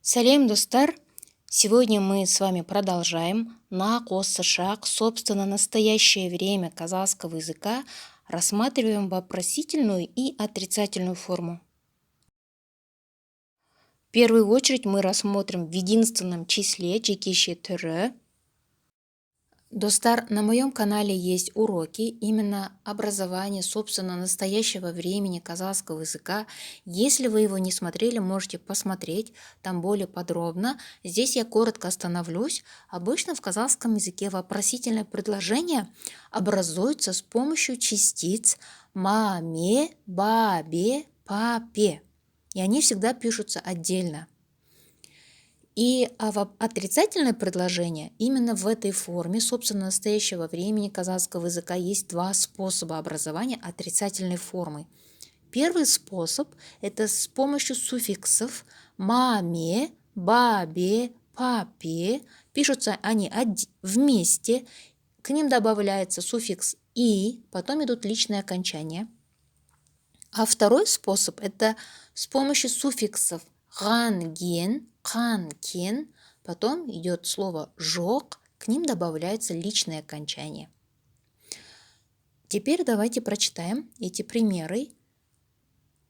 Сәлем, достар! Сегодня мы с вами продолжаем нақ осы шақ, собственно, настоящее время казахского языка, рассматриваем вопросительную и отрицательную форму. В первую очередь мы рассмотрим в единственном числе, жекеше түрі. Достар, на моем канале есть уроки именно образования, собственно, настоящего времени казахского языка. Если вы его не смотрели, можете посмотреть, там более подробно. Здесь я коротко остановлюсь. Обычно в казахском языке вопросительное предложение образуется с помощью частиц ма, ме, ба, бе, па, пе. И они всегда пишутся отдельно. И отрицательное предложение именно в этой форме, собственно, настоящего времени казахского языка, есть два способа образования отрицательной формы. Первый способ – это с помощью суффиксов ма, ме, ба, бе, па, пе. Пишутся они вместе, к ним добавляется суффикс «и», потом идут личные окончания. А второй способ – это с помощью суффиксов ған, ген, қан, кен, потом идет слово жоқ, к ним добавляется личное окончание. Теперь давайте прочитаем эти примеры.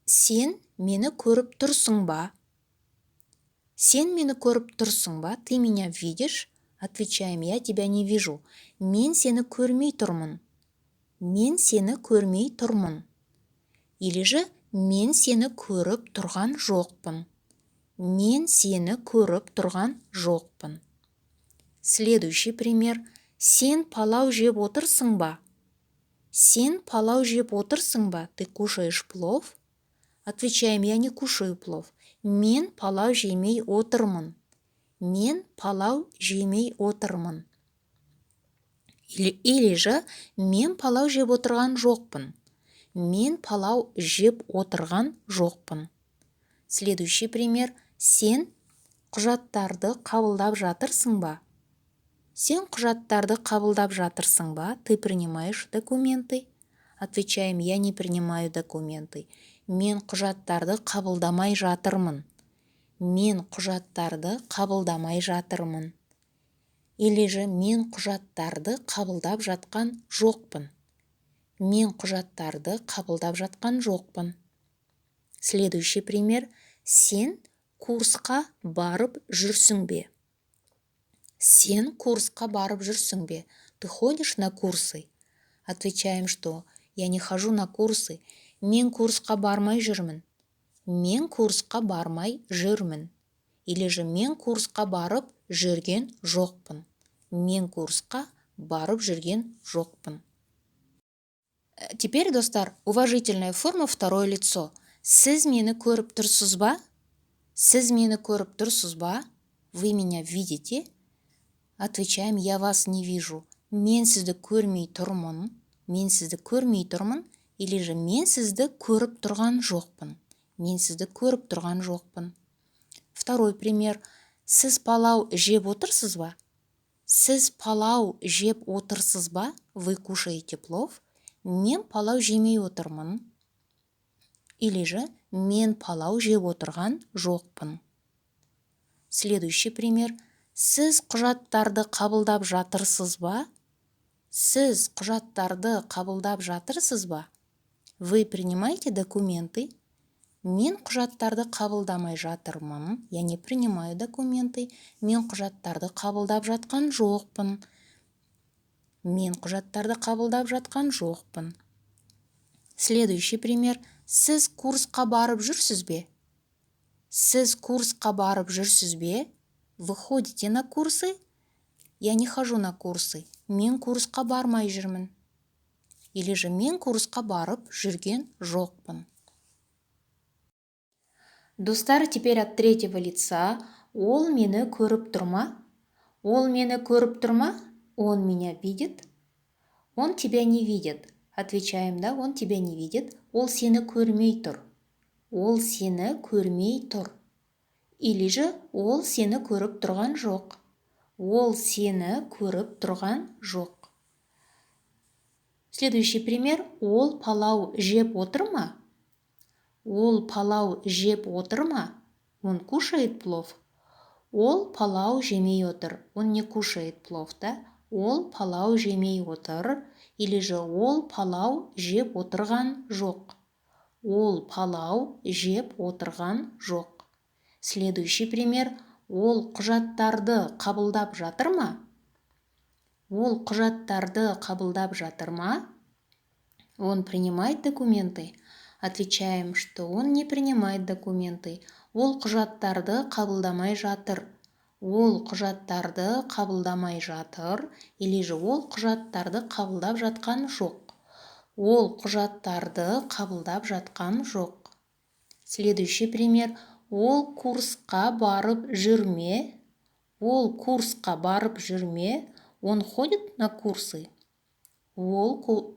Сен мені көріп тұрсың ба? Сен мені көріп тұрсың ба? Ты меня видишь? Отвечаем: я тебя не вижу. Мен сені көрмей тұрмын. Мен сені көрмей тұрмын. Или же мен сені көріп тұрған жоқпын. Мен сені көріп тұрған жоқпын. Следующий пример. Сен палау жеп отырсың ба? Сен палау жеп отырсың ба? Ты кушаешь плов? Отвечаем: я не кушаю плов. Мен палау жемей отырмын. Мен палау жемей отырмын. Или же мен палау жеп отырған жоқпын. Мен палау жеп отырған жоқпын. Следующий пример. Сен құжаттарды қабылдап жатырсың ба? Сен құжаттарды қабылдап жатырсың ба? Ты принимаешь документы? Отвечаем: я не принимаю документы. Мен құжаттарды қабылдамай жатырмын. Мен құжаттарды қабылдамай жатырмын. Или же мен құжаттарды қабылдап жатқан жоқпын. Мен құжаттарды қабылдап жатқан жоқпын. Следующий пример. Сен курсқа барып жүрсің бе? Сен курсқа барып жүрсің бе? Ты ходишь на курсы? Отвечаем, что я не хожу на курсы. Мен курсқа бармай жүрмін. Мен курсқа бармай жүрмін. Или же мен курсқа барып жүрген жоқпын. Мен курсқа барып жүрген жоқпын. Теперь, достар, уважительная форма, второе лицо. Сіз мені көріп тұрсыз ба? Сіз мені көріп тұрсыз ба? Вы меня видите? Отвечаем: я вас не вижу. Мен сізді көрмей тұрмын. Мен сізді көрмей тұрмын. Или же мен сізді көріп тұрған жоқпын. Мен сізді көріп тұрған жоқпын. Второй пример. Сіз палау жеп отырсыз ба? Сіз палау жеп отырсыз ба? Вы кушаете плов? Мен палау жемей отырмын. Или же мен палау жеп отырған жоқпын. Следующий пример. Сіз құжаттарды қабылдап жатырсыз ба? Сіз құжаттарды қабылдап жатырсыз ба? Вы принимаете документы? Мен құжаттарды қабылдамай жатырмын. Я не принимаю документы. Мен құжаттарды қабылдап жатқан жоқпын. Мен құжаттарды қабылдап жатқан жоқпын. Следующий пример. Сіз курсқа барып жүрсіз бе? Сіз курсқа барып жүрсіз бе? Вы ходите на курсы? Я не хожу на курсы. Мен курсқа бармай жүрмін. Или же мен курсқа барып жүрген жоқпын. Достар, теперь от третьего лица. Ол мені көріп тұр ма? Ол мені көріп тұр ма? Он меня видит? Он тебя не видит. Отвечаем: да, он тебя не видит. Ол сені көрмей тұр. Ол сені көрмей тұр. Или же ол сені көріп тұрған жоқ. Ол сені көріп тұрған жоқ. Следующий пример. Ол палау жеп отыр ма? Ол палау жеп отыр ма? Он кушает плов? Ол палау жемей отыр. Он не кушает плов, да? Ол палау жемей отыр или же ол палау жеп отырған жоқ. Ол палау жеп отырған жоқ. Следующий пример. Ол құжаттарды қабылдап жатыр ма? Ол құжаттарды қабылдап жатыр ма? Он принимает документы? Отвечаем, что он не принимает документы. Ол құжаттарды қабылдамай жатыр. Ол құжаттарды қабылдамай жатыр или же ол құжаттарды қабылдап жатқан жоқ. Ол құжаттарды қабылдап жатқан жоқ. Следующий пример. Ол курсқа барып жүр ме? Ол курсқа барып жүр ме? Он ходит на курсы?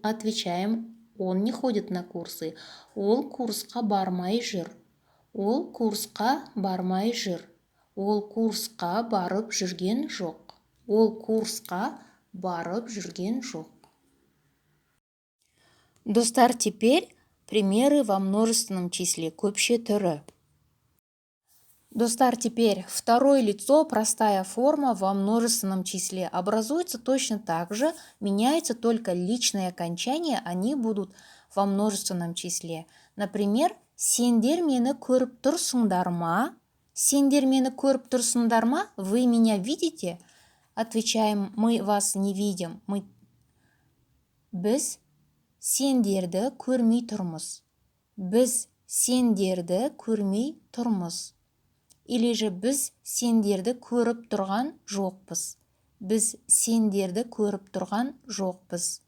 Отвечаем, он не ходит на курсы. Ол курсқа бармай жүр. Ол курсқа бармай жүр. Ол курсқа барып жүрген жоқ. Ол курсқа барып жүрген жоқ. Достар, теперь примеры во множественном числе. Көпше түрі. Достар, теперь второе лицо, простая форма во множественном числе. Образуется точно так же, меняется только личные окончания, они будут во множественном числе. Например, сендер мені көріп тұрсыңдар ма? Сендер мені көріп тұрсыңдар ма? Вы меня видите? Отвечаем, мы вас не видим. Біз сендерді көрмей тұрмыз. Біз сендерді көрмей тұрмыз. Или же біз сендерді көріп тұрған жоқпыз. Біз сендерді көріп тұрған жоқпыз.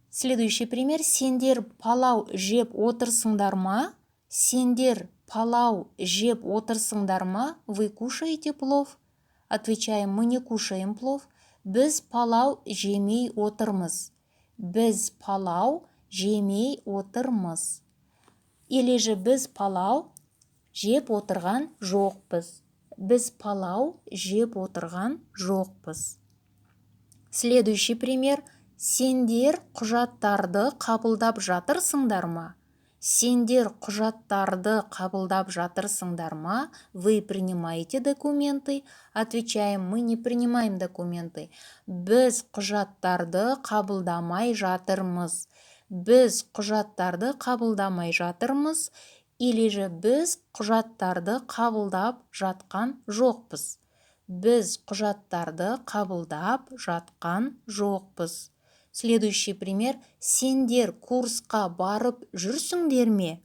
Следующий пример. Сендер палау жеп отырсыңдар ма? Сендер палау жеп отырсыңдар ма? Вы кушаете плов? Отвечаем, мы не кушаем плов. Біз палау жемей отырмыз. Біз палау жемей отырмыз. Или же біз палау жеп отырған жоқпыз. Біз палау жеп отырған жоқпыз. Следующий пример. Сендер құжаттарды қабылдап жатырсыңдар ма? Сендер құжаттарды қабылдап жатырсыңдар ма? Вы принимаете документы? Отвечаем, мы не принимаем документы. Біз құжаттарды қабылдамай жатырмыз. Біз құжаттарды қабылдамай жатырмыз. Или же біз құжаттарды қабылдап жатқан жоқпыз. Біз құжаттарды қабылдап жатқан жоқпыз. Следующий пример. Сендер курсқа барып жүрсіңдер ме?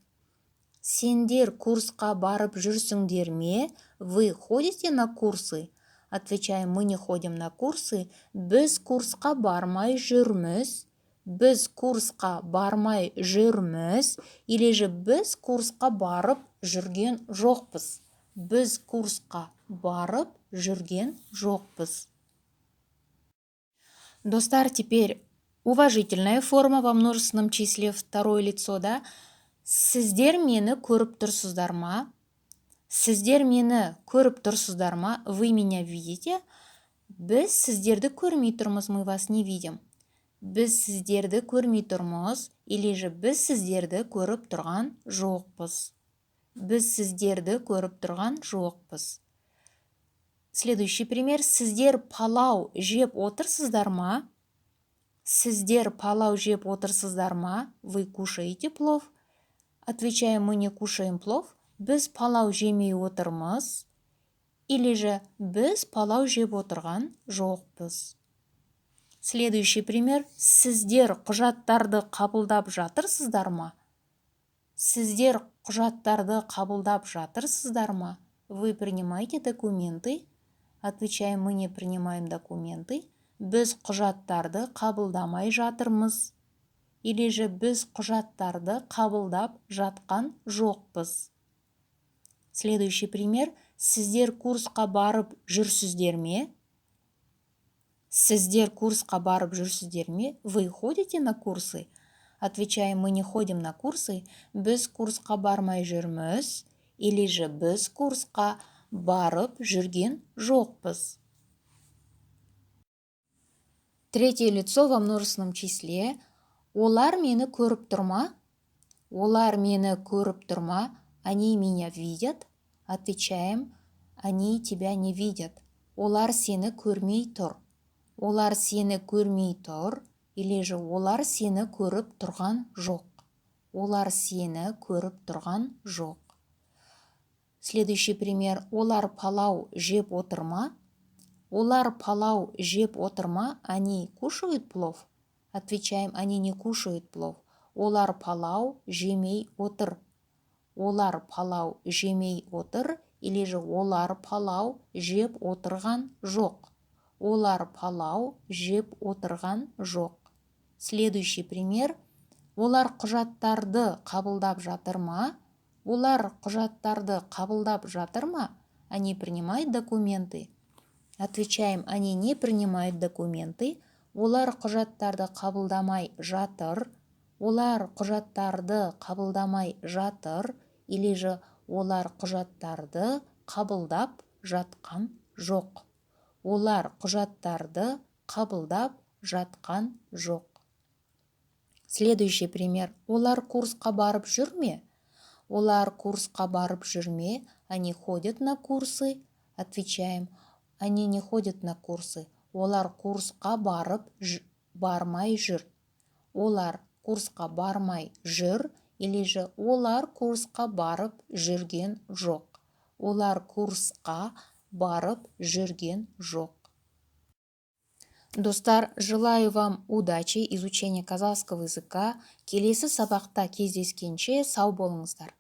Сендер курсқа барып жүрсіңдер ме? Вы ходите на курсы? Отвечаем, мы не ходим на курсы. Біз курсқа бармай жүрміз. Біз курсқа бармай жүрміз. Или же біз курсқа барып жүрген жоқпыз. Біз курсқа барып жүрген жоқпыз. Достар, теперь уважительная форма во множественном числе, второе лицо, да? Сіздер мені көріп тұрсыздар ма? Сіздер мені көріп тұрсыздар ма? Вы меня видите? Біз сіздерді көрмей тұрмыз, мы вас не видим. Біз сіздерді көрмей тұрмыз, или же біз сіздерді көріп тұрған жоқпыз. Біз сіздерді көріп тұрған жоқпыз. Следующий пример. Сіздер палау жеп отырсыздар ма? Сіздер палау жеп отырсыздар ма? Вы кушаете плов? Отвечаем, мы не кушаем плов. Біз палау жемей отырмыз. Или же біз палау жеп отырған жоқпыз. Следующий пример. Сіздер құжаттарды қабылдап жатырсыздар ма? Сіздер құжаттарды қабылдап жатырсыздар ма? Вы принимаете документы? Отвечаем, мы не принимаем документы. Біз құжаттарды қабылдамай жатырмыз. Или же біз құжаттарды қабылдап жатқан жоқпыз. Следующий пример. Сіздер курсқа барып жүрсіздер ме? Сіздер курсқа барып жүрсіздер ме? Вы ходите на курсы? Отвечаем, мы не ходим на курсы. Біз курсқа бармай жүрміз. Или же біз курсқа барып жүрген жоқпыз. Третье лицо во множественном числе. Олар мені көріп тұр ма? Олар мені көріп тұр ма? Они меня видят? Отвечаем. Они тебя не видят. Олар сені көрмей тұр. Олар сені көрмей тұр или же олар сені көріп тұрған жоқ. Олар сені көріп тұрған жоқ. Следующий пример. Олар палау жеп отыр ма? Олар палау жеп отыр ма? Они кушают плов? Отвечаем: они не кушают плов. Олар палау жемей отыр. Олар палау жемей отыр или же олар палау жеп отырған жоқ. Олар палау жеп отырған жоқ. Следующий пример. Олар құжаттарды қабылдап жатыр ма? Олар құжаттарды қабылдап жатыр ма? Они принимают документы? Отвечаем: они не принимают документы. Олар құжаттарды қабылдамай жатыр. Олар құжаттарды қабылдамай жатыр или же олар құжаттарды қабылдап жатқан жоқ. Олар құжаттарды қабылдап жатқан жоқ. Следующий пример. Олар курсқа барып жүр ме? Олар курсқа барып жүр ме? Они ходят на курсы? Отвечаем: они не ходят на курсы. Олар курсқа барып бармай жүр. Олар курсқа бармай жүр или же олар курсқа барып жүрген жоқ. Олар курсқа барып жүрген жоқ. Достар, желаю вам удачи изучения казахского языка. Келесі сабақта кездескенше сау болыңыздар.